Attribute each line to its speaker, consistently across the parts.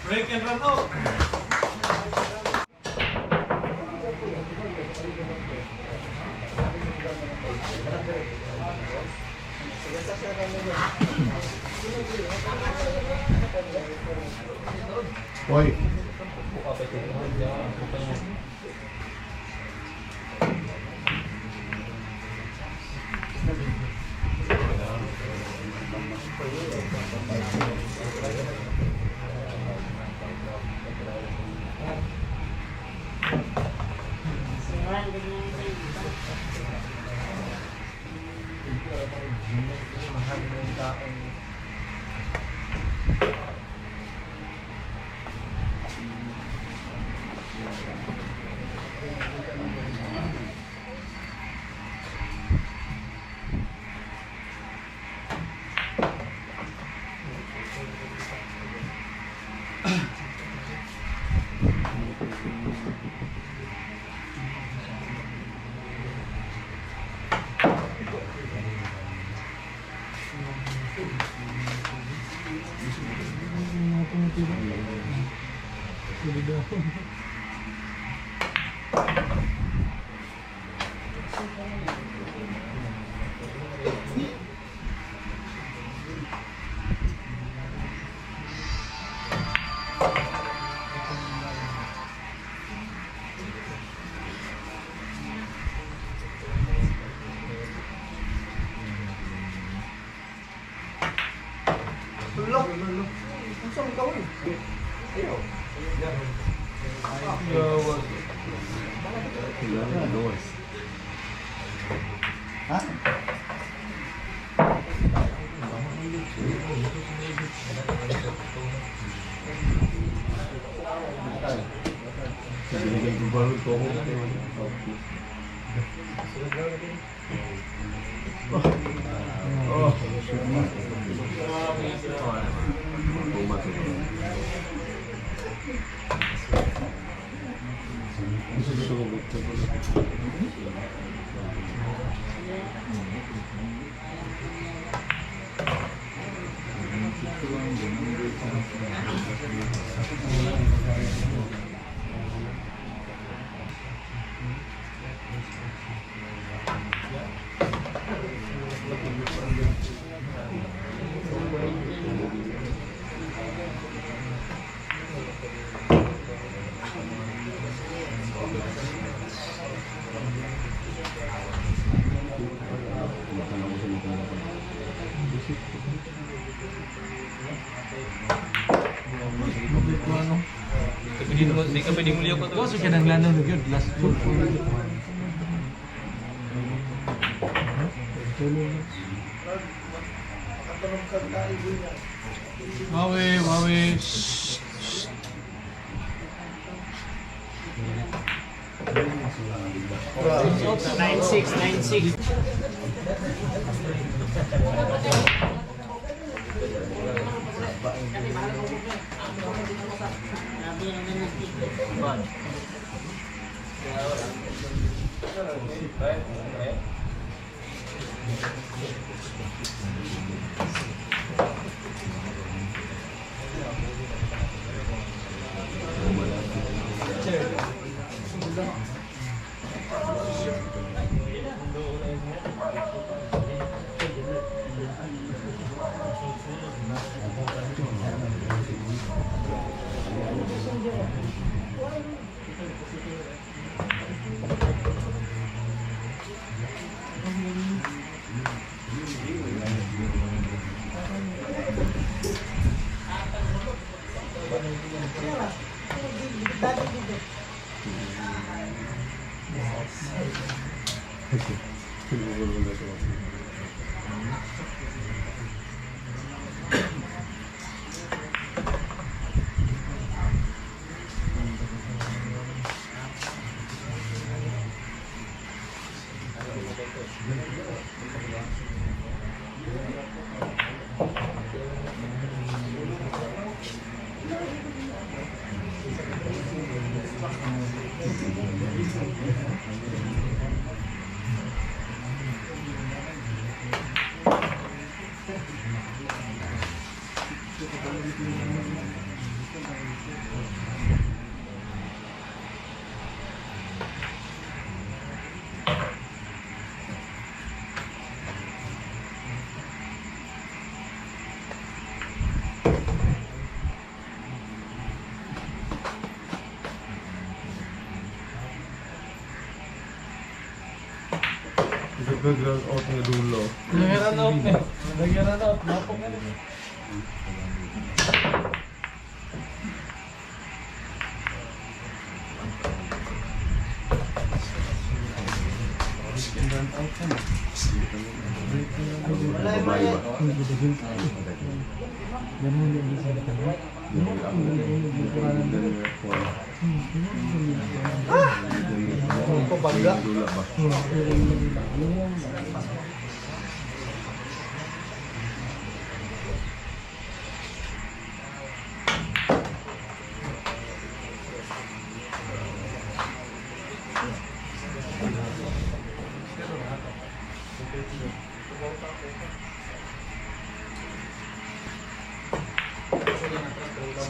Speaker 1: Break and run out.
Speaker 2: Hoy. Ha? Binigay ko ba ko ako? Oh.
Speaker 1: Di ka pwede muliyo ko to.
Speaker 3: Kaso siya nang lano yun, last food. Wawe, wawe. Shh, shh.
Speaker 4: 9-6, 9-6.
Speaker 2: Nag-run out ng dulo.
Speaker 3: Nag-run out eh. Nag-run out. Mapok na rin. Run out na.
Speaker 2: Babae ba?
Speaker 4: Pabangga.
Speaker 2: Dula ba?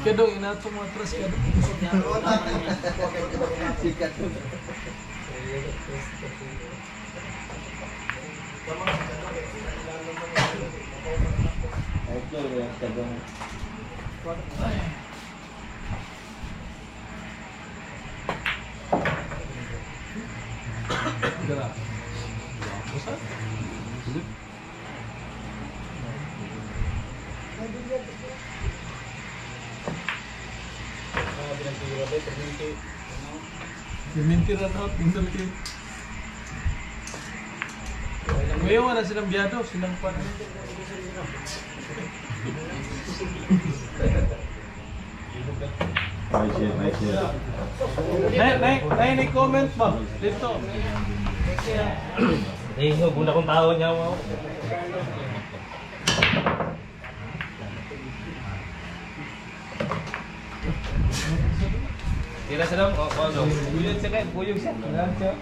Speaker 3: Kedong inato mo atras kedong.
Speaker 4: Sikat. Ito yung kadong.
Speaker 3: Gara. Busa? Piminti run out, pindol kayo. Ngayon wala silang biyado, silang pan.
Speaker 2: Nice yan, nice yan.
Speaker 3: Nay, nay, nay, nay comment ba? Dito.
Speaker 1: Eh, guna kong tao niya mo. Tira sila, o, ano, buyog siya kayo, buyog siya. Wala siya.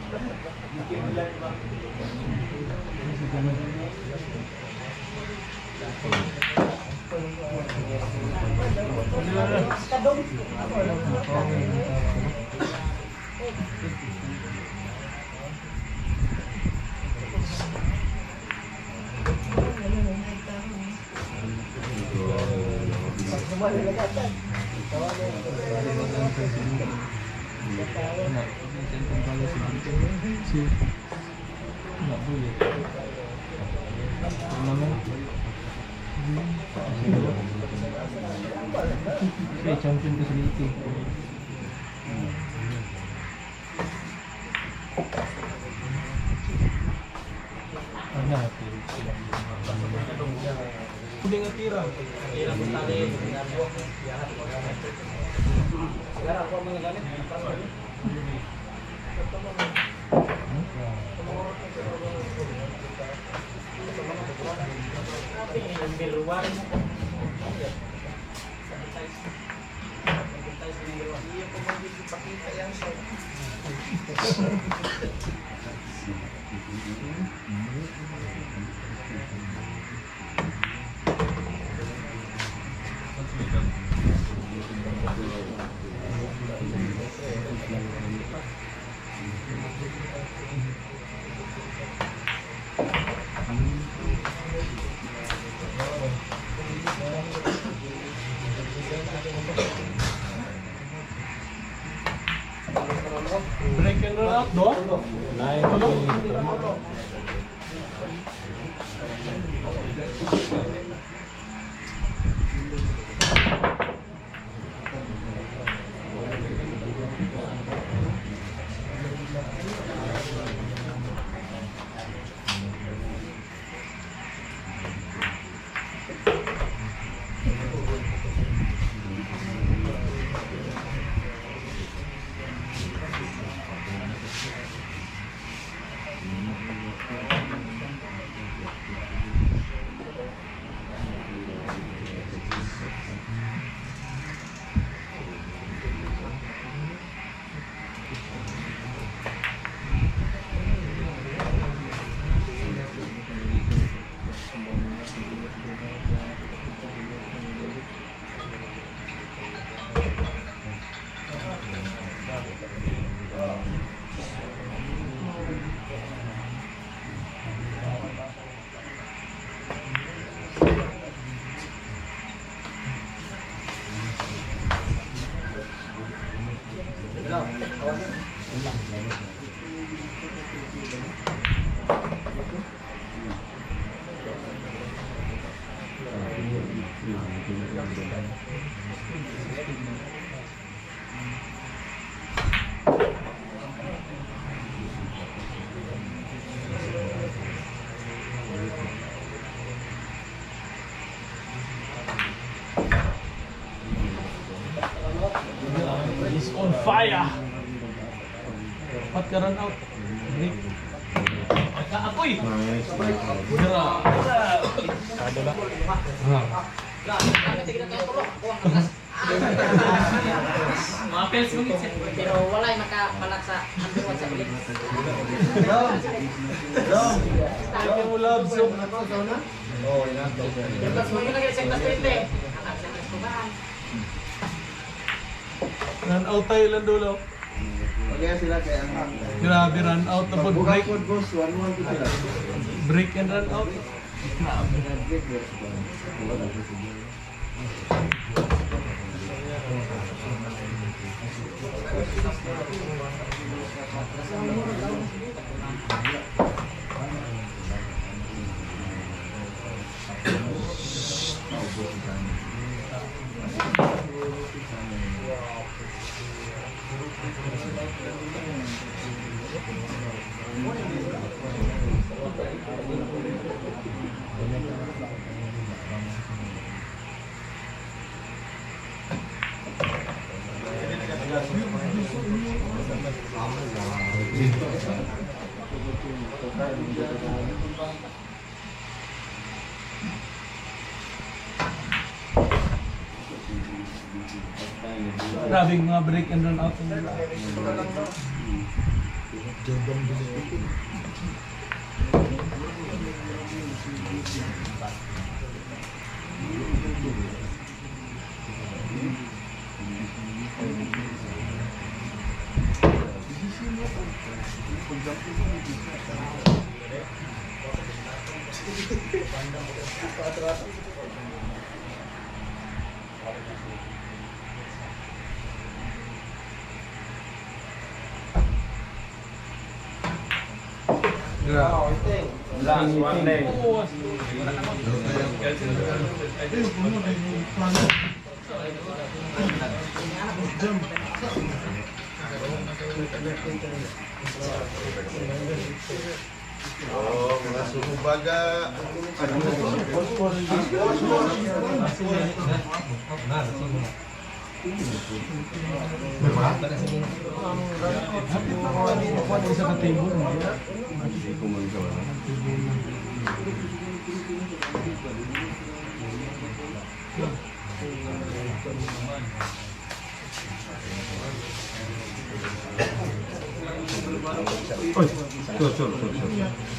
Speaker 3: Si. Siya, champion ko sa dito. Ano? Hindi nga tira.
Speaker 5: Iya po magpakita yan sa
Speaker 3: Break and run out, do?
Speaker 2: 9.
Speaker 3: Is on fire! Pat ka run out. Break. Apoy!
Speaker 2: Nice.
Speaker 3: Grabe.
Speaker 1: Mga pels mong itse.
Speaker 6: Pero walay makabalak sa number 1 sa ulit.
Speaker 3: Thank you, love soup.
Speaker 4: Oo, inato.
Speaker 6: Tapos mo yun lagi sa class 20. Anak sa class kumahan.
Speaker 3: Run out tayo lang dulo.
Speaker 4: Kaya sila kaya ang
Speaker 3: Grabe, run out na po. Break,
Speaker 4: Pagbuka po, boss, 1-1 to sila.
Speaker 3: break and run out. Grabe.
Speaker 4: Break, boss.
Speaker 3: Grabe yung mga break and run out. Grabe.
Speaker 1: Last one day.
Speaker 4: Oo, mga sumubaga.
Speaker 3: Isa ka table.
Speaker 2: Hindi ko man siya wala. Oy, sorry, sorry, sorry, sorry.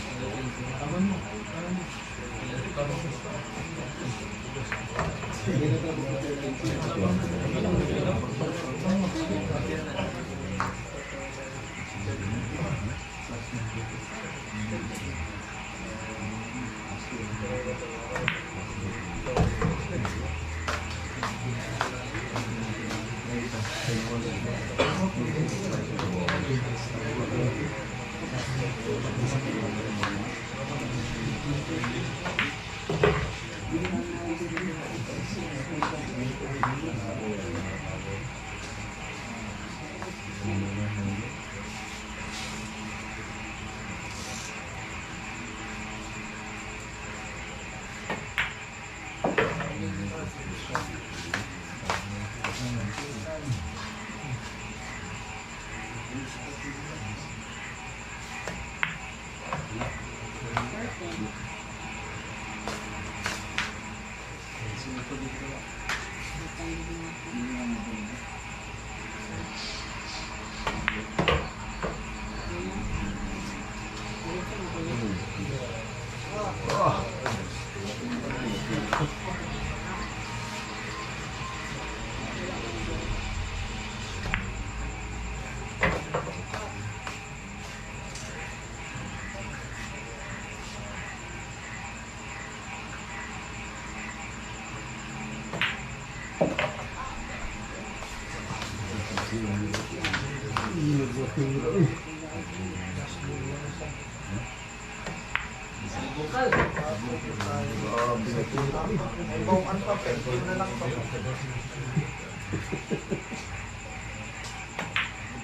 Speaker 5: Kung ano pa, per game na lang to.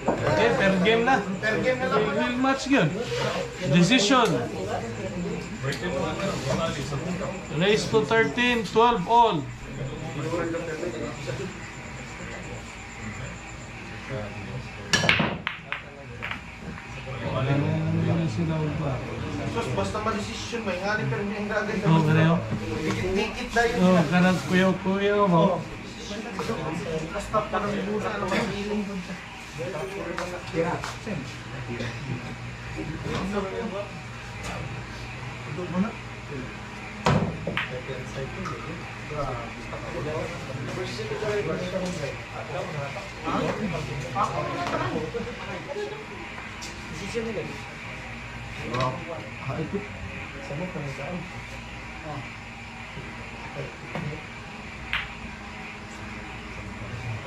Speaker 3: Okay, per game na.
Speaker 5: Per game na lang pala.
Speaker 3: Will match yun. Decision. Race to 13, 12 all. Ano sila ba?
Speaker 5: Sus, basta ma-decision mo, nga ni per ang gagawin.
Speaker 3: Oo, kanayo.
Speaker 5: Dikit-dikit na yun.
Speaker 3: Oh, kanang kuyaw-kuyaw mo.
Speaker 5: Basta parang muna, ano, feeling dun siya.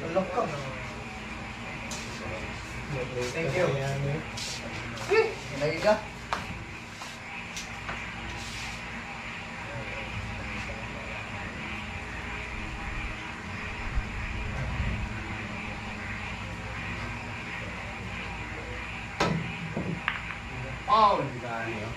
Speaker 5: Alok ka. Thank you. Eh, Lagi ka. Oh, hindi ka ano yun.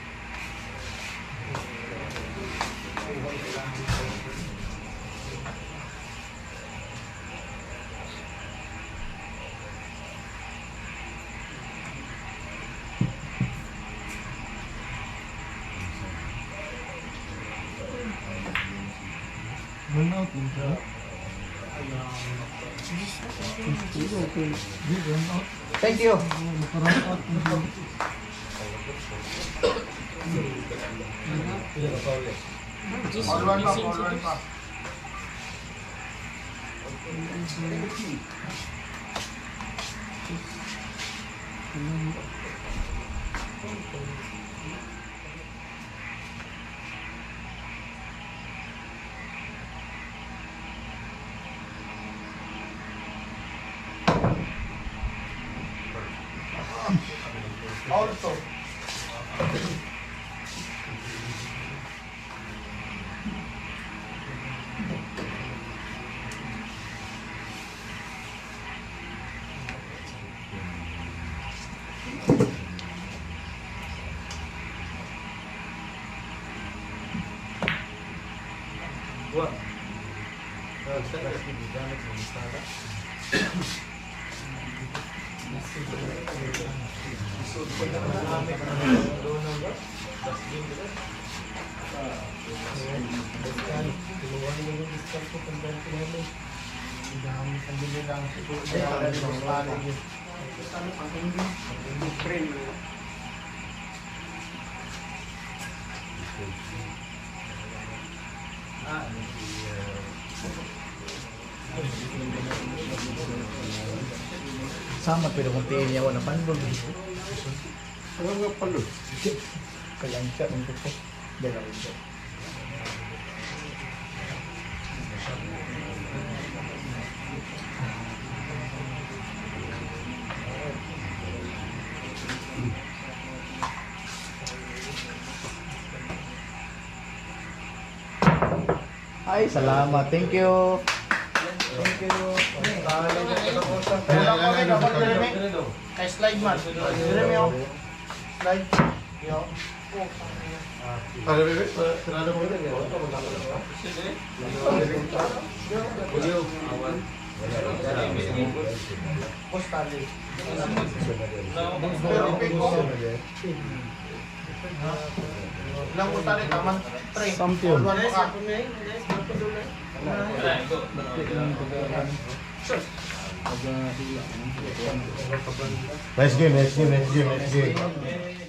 Speaker 3: Run out din siya. Hindi, run out.
Speaker 5: Thank you.
Speaker 3: Maka-run out din siya.
Speaker 5: All one pa, all one pa. Also. Sama pero kung tiin niya wala pandol.
Speaker 4: Ano nga palo?
Speaker 5: Kalangsa ang tuko. Dalawin ko. Ay, salamat. Thank you. Thank you.
Speaker 4: Wala ko rin ako, Jeremy.
Speaker 5: Kay slide man. Jeremy, oh. Slide. Yo.
Speaker 4: Para bebe, sarado mo rin.
Speaker 5: Postali. Pero pico. Ilang postali taman? Tre.
Speaker 3: Sampion.
Speaker 5: One ka.
Speaker 4: Nice game, nice game, nice game, nice game.